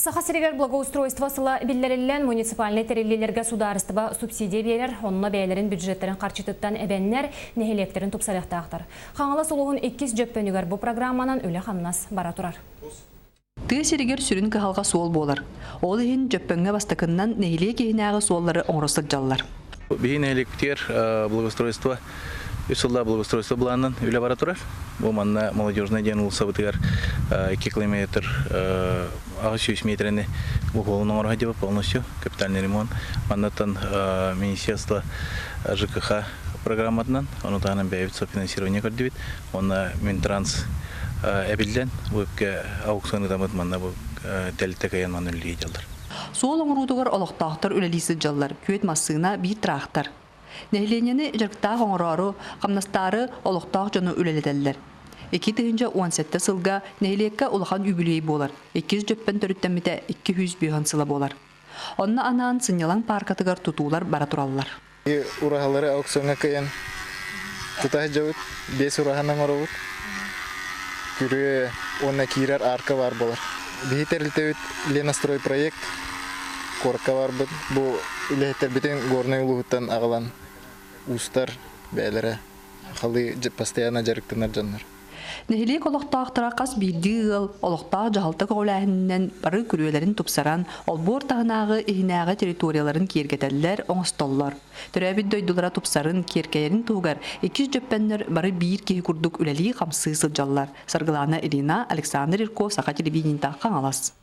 Саха сиригэр благоустройство сыла биллэриллэн, муниципальнай тэриллиилэргэ судаарыстыба субсидия биэрэр, онно бэйэлэрин бюджеттарын харчытыттан эбэннэр, нэһилиэктэрин тупсарыахтаахтар. Хаҥалас улууһун иккис Дьөппөнүгэр бу программанан үлэ-хамнас бара турар. Тыа сиригэр сүрүн кыһалҕа суол буолар. Ол иһин Дьөппөҥҥө бастакыннан нэһилиэк иһинээҕи суоллары оҥоро сылдьаллар. Биһи нэһилиэкпитигэр благоустройство үс сыллаах благоустройство былаанынан үлэ бара турар. Бу манна Молодежная диэн уулуссабытыгар 2 километр 800 метрэни уһуолун оҥоро сылдьабыт полностью капитальный ремонт. Маннаттан Министерство ЖКХ программатынан, ону таһынан бэйэбит софинансирование көрдүбүт. Уонна Минтранс эбиллэн, бу үпкэ аукцион ыытаммыт манна бу тэрилтэ кыайан манна үлэлии сылдьаллар. Суол оҥоруутугар олохтоохтор үлэлии сылдьаллар. Күөт массыына, биир тыраахтар. Нэһилиэнньэни дьарыктаах оҥороору, хамнастаары олохтоох дьону үлэлэтэллэр. 2017 сылга нэһилиэккэ улахан үбүлүөй буолар. Иккис Дьөппөн төрүттэммитэ 205 сыла буолар. Онно анаан сынньалаҥ пааркатыгар тутуулар бара тураллар. Ураһалары аукциоҥҥа кыайан тута сылдьабыт, биэс ураһаны оҥоробут. Күрүө уонна киирэр арка баар буолар. Биһи тэрилтэбит Ленастройпроект куоракка барбыт. Бу үлэһиттэрбитин Горнай улууһуттан аҕалан уустар бэйэлэрэ халыы постоянно дьарыктанар дьоннор. Нэһилиэк олохтоохторо хас биирдии ыал олохтоох дьаһалта көҕүлээһининэн бары күрүөлэрин тупсаран, олбуор таһынааҕы иһинээҕи территорияларын киэргэтэллэр, оҥостоллор. Төрөөбүт дойдулара тупсарын, киэркэйэрин туһугар иккис дьөппөннөр бары биир киһи курдук үлэлии-хамсыы сылдьаллар. Саргылаана Ильина, Александр Ирков, Саха телевидениета, Хаҥалас.